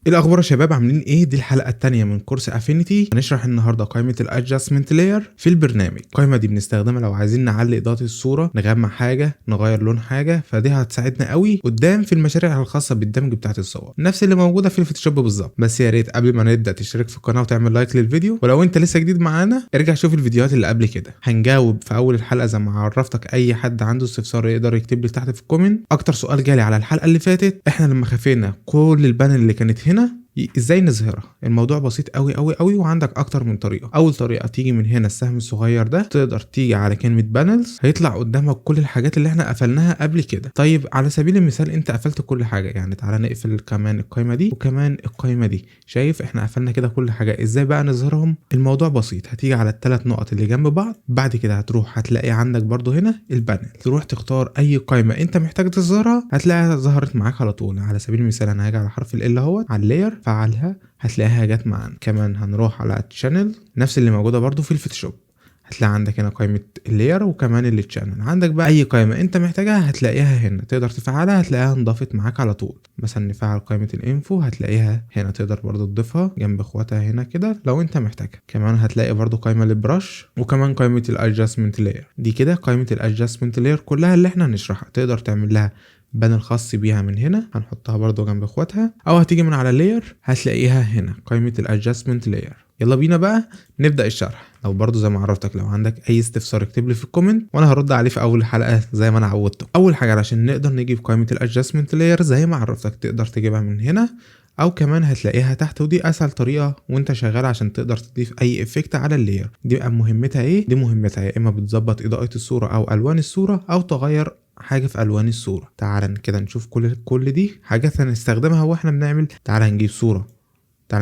ايه الاخبار يا شباب؟ عاملين ايه؟ دي الحلقة الثانية من كورس Affinity. هنشرح النهارده قائمة ال adjustment layer في البرنامج. القائمة دي بنستخدمها لو عايزين نعلي اضاءه الصوره، نغمق حاجه، نغير لون حاجه، فدي هتساعدنا قوي قدام في المشاريع الخاصة بالدمج بتاعه الصور، نفس اللي موجودة في ال Photoshop بالظبط. بس يا ريت قبل ما نبدا تشترك في القناة وتعمل like للفيديو، ولو انت لسه جديد معانا ارجع شوف الفيديوهات اللي قبل كده. هنجاوب في اول الحلقة زي ما عرفتك، اي حد عنده استفسار يقدر يكتب لي تحت في ال comment. اكتر سؤال جالي على الحلقة اللي فاتت: احنا لما خفينا كل ال panel اللي كانت هنا، ازاي نظهرها؟ الموضوع بسيط قوي قوي قوي، وعندك اكتر من طريقه. اول طريقه تيجي من هنا، السهم الصغير ده، تقدر تيجي على كلمة panels، هيطلع قدامك كل الحاجات اللي احنا قفلناها قبل كده. طيب، على سبيل المثال انت قفلت كل حاجه، يعني تعالى نقفل كمان القائمة دي وكمان القائمة دي. شايف؟ احنا قفلنا كده كل حاجه، ازاي بقى نظهرهم؟ الموضوع بسيط، هتيجي على الثلاث نقط اللي جنب بعض، بعد كده هتروح هتلاقي عندك برضو هنا ال panel، تروح تختار اي قائمة انت محتاج تظهرها، هتلاقيها ظهرت معاك على طول. على سبيل المثال انا هاجي على حرف ال L اهوت على ال layer، فعلها، هتلاقيها جت معانا. كمان هنروح على channel، نفس اللي موجودة برضو في ال Photoshop، هتلاقي عندك هنا قائمة ال layer وكمان ال channel. عندك بقى أي قائمة أنت محتاجها هتلاقيها هنا، تقدر تفعلها، هتلاقيها انضافت معاك على طول. مثلا نفعل قائمة ال info، هتلاقيها هنا، تقدر برضو تضيفها جنب اخواتها هنا كده لو أنت محتاجها. كمان هتلاقي برضو قائمة لل brush وكمان قائمة ال adjustment layer. دي كده قائمة ال adjustment layer كلها اللي احنا هنشرحها. تقدر تعمل لها panel خاص بيها من هنا، هنحطها برضو جنب اخواتها، او هتيجي من على layer هتلاقيها هنا قائمة ال adjustment layer. يلا بينا بقى نبدأ الشرح. لو برضو زي ما عرفتك، لو عندك اي استفسار اكتب لي في ال comment وانا هرد عليه في اول حلقة زي ما انا عودتك. اول حاجة علشان نقدر نجيب قائمة ال adjustment layer، زي ما عرفتك تقدر تجيبها من هنا او كمان هتلاقيها تحت، ودي اسهل طريقه وانت شغال عشان تقدر تضيف اي effect على ال layer. دي بقى مهمتها ايه؟ دي مهمتها يا اما بتظبط اضاءه الصورة او الوان الصورة او تغير حاجة في ألوان الصورة. تعال كده نشوف كل دي حاجات هنستخدمها واحنا بنعمل. تعال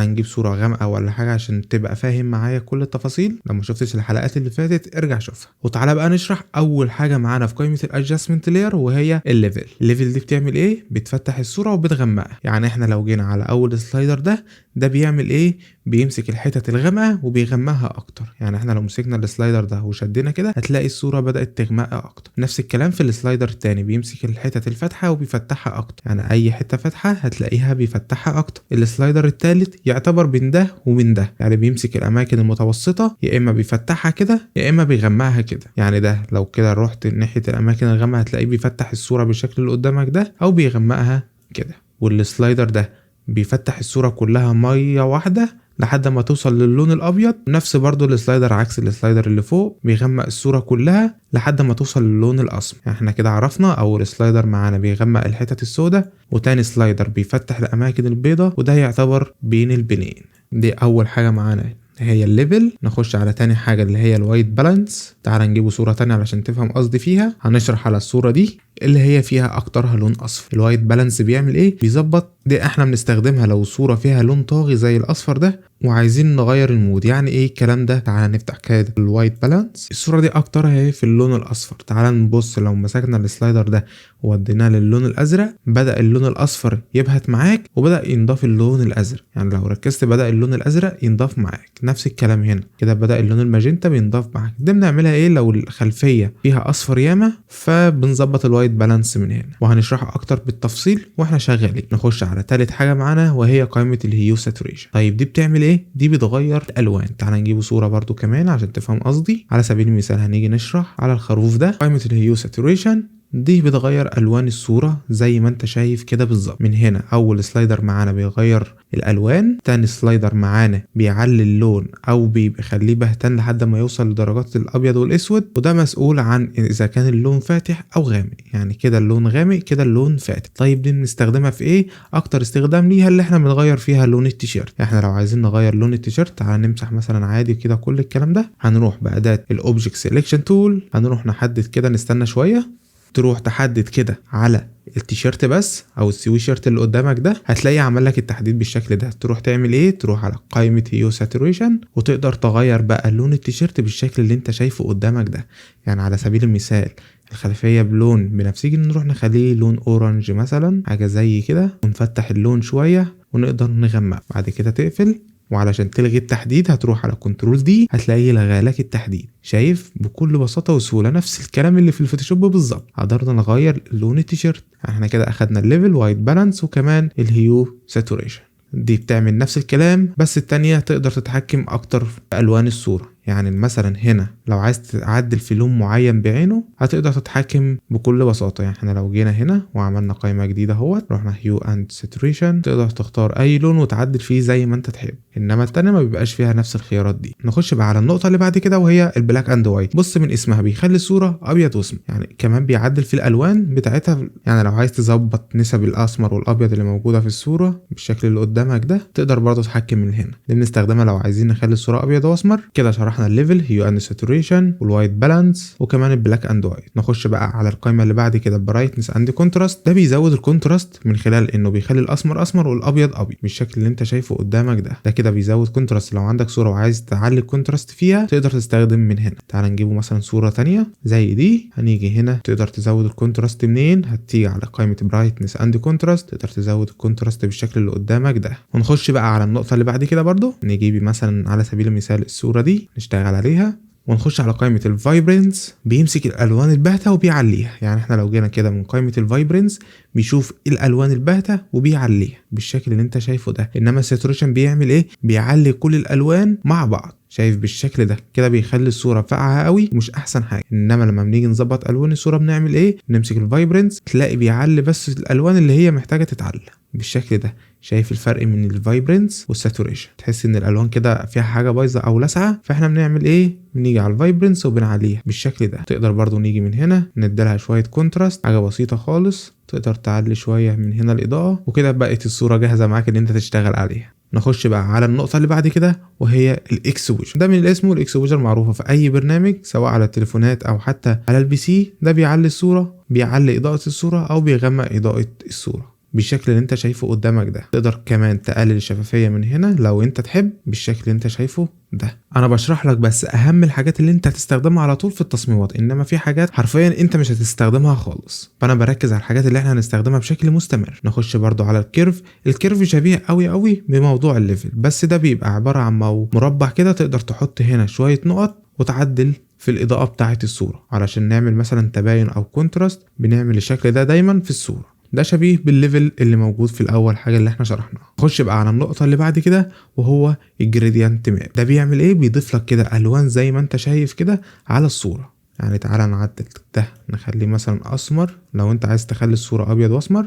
نجيب صورة غامقة ولا حاجة عشان تبقى فاهم معايا كل التفاصيل. لو ما شفتش الحلقات اللي فاتت ارجع شوفها. وتعالى بقى نشرح أول حاجة معانا في قائمة ال adjustment layer وهي ال level. ال level دي بتعمل ايه؟ بتفتح الصورة وبتغمقها. يعني احنا لو جينا على أول slider ده، ده بيعمل ايه؟ بيمسك الحتت الغامقة وبيغمقها أكتر. يعني احنا لو مسكنا ال slider ده وشدينا كده هتلاقي الصورة بدأت تغمق أكتر. نفس الكلام في ال slider التاني، بيمسك الحتت الفاتحة وبيفتحها أكتر، يعني أي حتة فاتحة هتلاقيها بيفتحها أكتر. ال slider التالت يعتبر بين ده وبين ده، يعني بيمسك الأماكن المتوسطة، يا إما بيفتحها كده يا إما بيغمقها كده. يعني ده لو كده رحت ناحية الأماكن الغامقة هتلاقيه بيفتح الصورة بالشكل اللي قدامك ده أو بيغمقها كده. وال slider ده بيفتح الصورة كلها مية واحدة لحد ما توصل للون الابيض. نفس برضو ال slider عكس ال slider اللي فوق، بيغمق الصورة كلها لحد ما توصل للون الاسمر. يعني احنا كده عرفنا اول slider معانا بيغمق الحتت السوداء، وتاني slider بيفتح الاماكن البيضاء، وده يعتبر بين البنين. دي اول حاجة معانا هي ال level. نخش على تاني حاجة اللي هي ال white balance. تعال نجيبه صورة تانية علشان تفهم قصدي فيها. هنشرح على الصورة دي اللي هي فيها اكترها لون اصفر. ال white balance بيعمل ايه؟ بيظبط. دي احنا بنستخدمها لو الصورة فيها لون طاغي زي الاصفر ده وعايزين نغير ال mood. يعني ايه الكلام ده؟ تعال نفتح كده ال white balance. الصورة دي اكترها اهي في اللون الاصفر. تعال نبص، لو مسكنا ال slider ده ووديناه للون الازرق بدأ اللون الاصفر يبهت معاك وبدأ ينضاف اللون الازرق. يعني لو ركزت بدأ اللون الازرق ينضاف معاك. نفس الكلام هنا كده بدأ اللون الماجنتا بينضاف معاك. ده بنعملها ايه؟ لو الخلفية فيها اصفر ياما فبنظبط ال white balance من هنا، وهنشرحه اكتر بالتفصيل واحنا شغالين. نخش على تالت حاجة معانا وهي قائمة ال hue saturation. طيب، دي بتعمل ايه؟ دي بتغير الالوان. تعال نجيب صورة برضو كمان عشان تفهم قصدي. على سبيل المثال هنيجي نشرح على الخروف ده. قائمة ال hue saturation دي بتغير الوان الصورة زي ما انت شايف كده بالظبط. من هنا اول slider معانا بيغير الالوان، تاني slider معانا بيعلي اللون او بيخليه بهتان لحد ما يوصل لدرجات الابيض والاسود، وده مسؤول عن اذا كان اللون فاتح او غامق. يعني كده اللون غامق، كده اللون فاتح. طيب، دي بنستخدمها في ايه؟ اكتر استخدام ليها اللي احنا بنغير فيها لون التيشيرت. احنا لو عايزين نغير لون التيشيرت، تعال نمسح مثلا عادي كده كل الكلام ده، هنروح باداة ال object selection tool، هنروح نحدد كده، نستنى شويه، تروح تحدد كده على التيشيرت بس او السوي شيرت اللي قدامك ده، هتلاقيه عمل لك التحديد بالشكل ده. تروح تعمل ايه؟ تروح على قائمة hue saturation وتقدر تغير بقى لون التيشيرت بالشكل اللي انت شايفه قدامك ده. يعني على سبيل المثال الخلفية بلون بنفسجي، نروح نخليه لون orange مثلا، حاجة زي كده، ونفتح اللون شوية ونقدر نغمق. بعد كده تقفل، وعلشان تلغي التحديد هتروح على control D، هتلاقيه لغى لك التحديد. شايف؟ بكل بساطة وسهولة، نفس الكلام اللي في ال Photoshop بالظبط، قدرنا نغير لون التيشيرت. احنا كده اخدنا ال level، white balance، وكمان ال hue saturation. دي بتعمل نفس الكلام، بس التانية تقدر تتحكم اكتر في الوان الصورة. يعني مثلا هنا لو عايز تعدل في لون معين بعينه هتقدر تتحكم بكل بساطة. يعني احنا لو جينا هنا وعملنا قائمة جديدة اهوت، رحنا hue and saturation، تقدر تختار اي لون وتعدل فيه زي ما انت تحب، انما التانية ما بيبقاش فيها نفس الخيارات دي. نخش بقى على النقطة اللي بعد كده وهي ال black and white. بص من اسمها بيخلي الصورة ابيض واسمر، يعني كمان بيعدل في الالوان بتاعتها. يعني لو عايز تظبط نسب الاسمر والابيض اللي موجودة في الصورة بالشكل اللي قدامك ده تقدر برضه تتحكم من هنا. دي بنستخدمها لو عايزين نخلي الصورة ابيض واسمر. كده شرحنا ال level، hue and saturation، وال white balance، وكمان ال black and white. نخش بقى على القائمة اللي بعد كده brightness and contrast. ده بيزود ال contrast من خلال انه بيخلي الاسمر اسمر والابيض ابيض بالشكل اللي انت شايفه قدامك ده. ده كده بيزود contrast. لو عندك صوره وعايز تعلي ال contrast فيها تقدر تستخدم من هنا. تعال نجيبه مثلا صوره تانية زي دي، هنيجي هنا تقدر تزود ال contrast منين؟ هتيجي على قائمة brightness and contrast، تقدر تزود ال contrast بالشكل اللي قدامك ده. ونخش بقى على النقطة اللي بعد كده برضو، نجيب مثلا على سبيل المثال الصورة دي نشتغل عليها، ونخش على قائمة ال vibrance. بيمسك الألوان الباهتة وبيعليها. يعني احنا لو جينا كده من قائمة ال vibrance بيشوف الألوان الباهتة وبيعليها بالشكل اللي انت شايفه ده. انما ال saturation بيعمل ايه؟ بيعلي كل الألوان مع بعض، شايف بالشكل ده كده بيخلي الصورة فاقعة قوي ومش أحسن حاجة. انما لما بنيجي نظبط ألوان الصورة بنعمل ايه؟ نمسك ال vibrance تلاقي بيعلي بس الألوان اللي هي محتاجة تتعلى بالشكل ده. شايف الفرق من ال vibrance وال saturation؟ تحس ان الالوان كده فيها حاجة بايظة او لسعه، فاحنا بنعمل ايه؟ بنيجي على ال vibrance وبنعليها بالشكل ده. تقدر برضو نيجي من هنا نديلها شوية contrast، حاجة بسيطة خالص، تقدر تعلي شوية من هنا الاضاءة، وكده بقت الصورة جاهزة معاك ان انت تشتغل عليها. نخش بقى على النقطة اللي بعد كده وهي ال exposure. ده من الاسم، ال exposure معروفة في أي برنامج سواء على التليفونات أو حتى على ال PC. ده بيعلي الصورة، بيعلي إضاءة الصورة أو بيغمق إضاءة الصورة بالشكل اللي انت شايفه قدامك ده. تقدر كمان تقلل الشفافية من هنا لو انت تحب بالشكل اللي انت شايفه ده. انا بشرح لك بس اهم الحاجات اللي انت هتستخدمها على طول في التصميمات، انما في حاجات حرفيا انت مش هتستخدمها خالص، فانا بركز على الحاجات اللي احنا هنستخدمها بشكل مستمر. نخش برضو على ال curve. ال curve شبيه قوي قوي بموضوع ال level، بس ده بيبقى عبارة عن مربع كده تقدر تحط هنا شوية نقط وتعدل في الإضاءة بتاعة الصورة علشان نعمل مثلا تباين أو contrast. بنعمل الشكل ده دايما في الصورة. ده شبيه بال level اللي موجود في الاول حاجة اللي احنا شرحناها. نخش بقى على النقطة اللي بعد كده وهو ال gradient map. ده بيعمل ايه؟ بيضيف لك كده الوان زي ما انت شايف كده على الصورة. يعني تعالى نعدل ده نخليه مثلا اسمر، لو انت عايز تخلي الصورة ابيض واسمر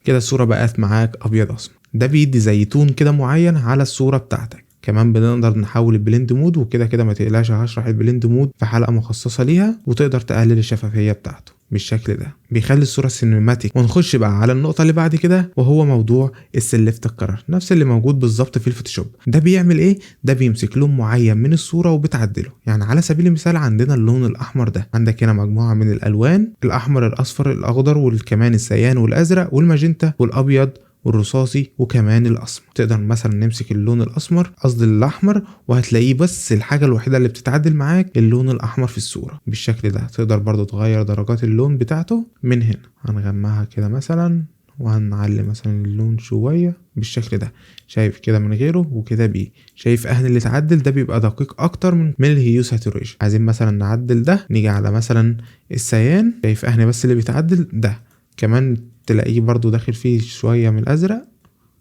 كده الصورة بقت معاك ابيض اسمر. ده بيدي زي tone كده معين على الصورة بتاعتك. كمان بنقدر نحول ال blend mode، وكده كده ما تقلقش هشرح ال blend mode في حلقة مخصصة ليها، وتقدر تقلل الشفافية بتاعته بالشكل ده، بيخلي الصورة cinematic. ونخش بقى على النقطة اللي بعد كده وهو موضوع ال select color، نفس اللي موجود بالظبط في الفوتوشوب. ده بيعمل ايه؟ ده بيمسك لون معين من الصورة وبتعدله. يعني على سبيل المثال عندنا اللون الاحمر ده، عندك هنا مجموعة من الالوان، الاحمر الاصفر الاخضر وكمان ال cyan والازرق والماجنتا والابيض والرصاصي وكمان الاسمر. تقدر مثلا نمسك اللون الاسمر، قصدي الاحمر، وهتلاقيه بس الحاجة الوحيدة اللي بتتعدل معاك اللون الاحمر في الصورة بالشكل ده. تقدر برضو تغير درجات اللون بتاعته من هنا، هنغمقها كده مثلا وهنعلي مثلا اللون شوية بالشكل ده، شايف كده من غيره وكده بيه، شايف اهن اللي اتعدل ده بيبقى دقيق اكتر من ال hue saturation. عايزين مثلا نعدل ده، نيجي على مثلا ال cyan، شايف اهن بس اللي بيتعدل ده، كمان تلاقيه برضو داخل فيه شوية من الأزرق.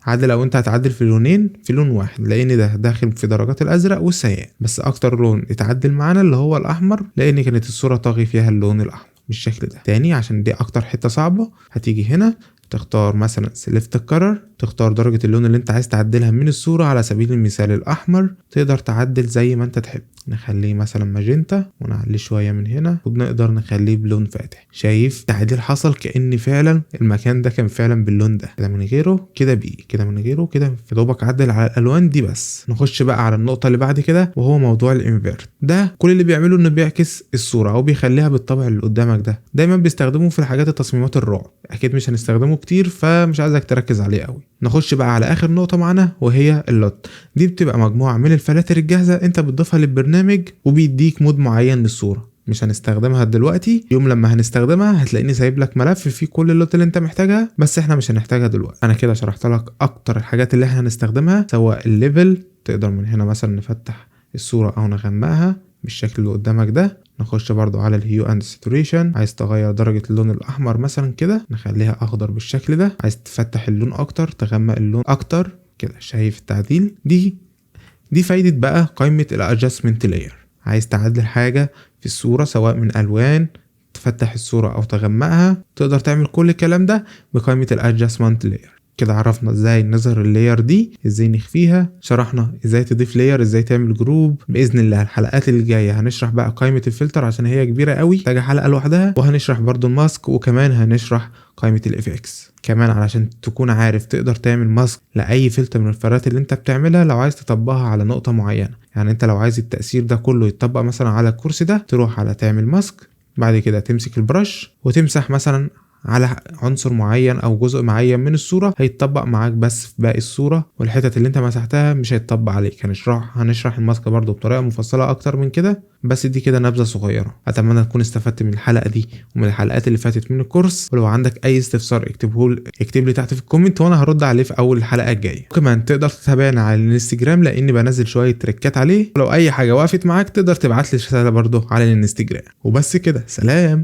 عادل لو انت هتعدل في لونين في لون واحد، لان ده داخل في درجات الازرق وال cyan، بس اكتر لون اتعدل معانا اللي هو الاحمر لان كانت الصورة طاغي فيها اللون الاحمر بالشكل ده. تاني عشان دي اكتر حتة صعبة، هتيجي هنا تختار مثلا select color، تختار درجة اللون اللي انت عايز تعدلها من الصورة، على سبيل المثال الاحمر، تقدر تعدل زي ما انت تحب. نخليه مثلا ماجنتا ونعليه شوية من هنا، وبنقدر نخليه بلون فاتح. شايف تعديل حصل كأن فعلا المكان ده كان فعلا باللون ده، كده من غيره كده بيه، كده من غيره كده، في دوبك عدل على الالوان دي بس. نخش بقى على النقطة اللي بعد كده وهو موضوع ال invert. ده كل اللي بيعمله انه بيعكس الصورة او بيخليها بالطبع اللي قدامك ده. دايما بيستخدموه في الحاجات التصميمات الرعب، اكيد مش هنستخدمه كتير فمش عايزك تركز عليه قوي. نخش بقى على اخر نقطة معانا وهي ال LUT. دي بتبقى مجموعة من الفلاتر الجاهزة انت بتضيفها للبرنامج وبيديك mood معين للصورة. مش هنستخدمها دلوقتي، يوم لما هنستخدمها هتلاقيني سايب لك ملف فيه كل ال LUT اللي انت محتاجها، بس احنا مش هنحتاجها دلوقتي. انا كده شرحت لك اكتر الحاجات اللي احنا هنستخدمها، سواء ال level، تقدر من هنا مثلا نفتح الصورة او نغمقها بالشكل اللي قدامك ده. نخش برضو على ال hue and saturation، عايز تغير درجة اللون الأحمر مثلا كده نخليها أخضر بالشكل ده، عايز تفتح اللون أكتر، تغمق اللون أكتر كده. شايف التعديل؟ دي فايدة بقى قائمة ال adjustment layer. عايز تعدل حاجة في الصورة سواء من ألوان، تفتح الصورة أو تغمقها، تقدر تعمل كل الكلام ده بقائمة ال adjustment layer. كده عرفنا ازاي نظهر ال layer دي، ازاي نخفيها، شرحنا ازاي تضيف layer، ازاي تعمل group. باذن الله الحلقات اللي جاية هنشرح بقى قائمة الفلتر عشان هي كبيرة قوي، محتاجه حلقة لوحدها، وهنشرح برضو ال mask، وكمان هنشرح قائمة ال FX كمان علشان تكون عارف تقدر تعمل mask لاي فلتر من الفلترات اللي انت بتعملها لو عايز تطبقها على نقطة معينة. يعني انت لو عايز التاثير ده كله يتطبق مثلا على الكرسي ده، تروح على تعمل mask، بعد كده تمسك ال brush وتمسح مثلا على عنصر معين او جزء معين من الصورة، هيتطبق معاك بس في باقي الصورة، والحتت اللي انت مسحتها مش هيتطبق عليك. هنشرح ال mask برضو بطريقة مفصلة اكتر من كده، بس دي كده نبذة صغيرة. اتمنى تكون استفدت من الحلقة دي ومن الحلقات اللي فاتت من الكورس، ولو عندك اي استفسار اكتب لي تحت في ال comment وانا هرد عليه في اول الحلقة الجاية. وكمان تقدر تتابعنا على الانستجرام لاني بنزل شوية تريكات عليه، ولو اي حاجة وقفت معاك تقدر تبعت لي رسالة برضو على الانستجرام. وبس كده، سلام.